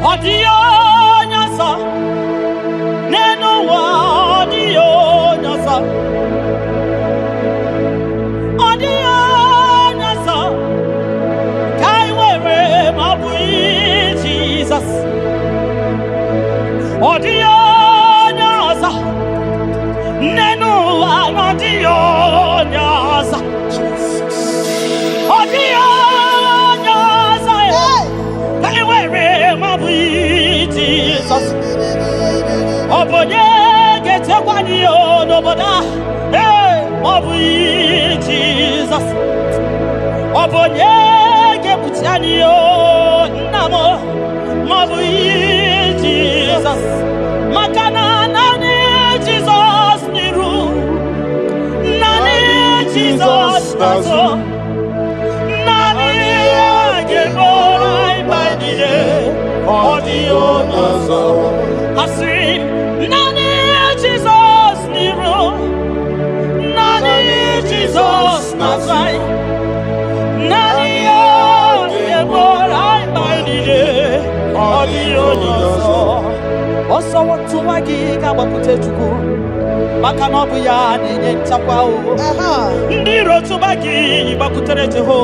Ọ dịghị onye ọzọ n'elu ụwa, ọ dịghị onye ọzọ. Ọ dịghị onye ọzọ ka anyị nwere ma ọ bụghị Jizọs. Ọ dịghị onye ọzọ n'elu ụwa na ọ dịghị onye ọzọ. Ọ dịghị onye ọzọ ka anyị nwere ma ọ bụghị Jizọs. Ọ bụ onye ga-echekwa anyị n'obodo a, ee, ma ọ bụghị Jizọs? Ọ bụ onye ga-ekpuchi anyị, nna m, ma ọ bụghị Jizọs? Maka na naanị Jizọs n'iru, naanị Jizọs n'azụ, naanị ya ga-egboro anyị mkpa niile. Ọ dịghị onye ọzọ. Asị m, naanị Jizọs n'iru, naanị Jizọs n'azụ anyị, naanị ya ga-egboro anyị mkpa niile. Ọ dịghị onye ọzọ. Ọsọ tụwa gị ga-agbakwute Chukwu, maka na ọ bụ ya na-enye nchekwa o. Ndị iro tụba gị, gbakwutere Jehova.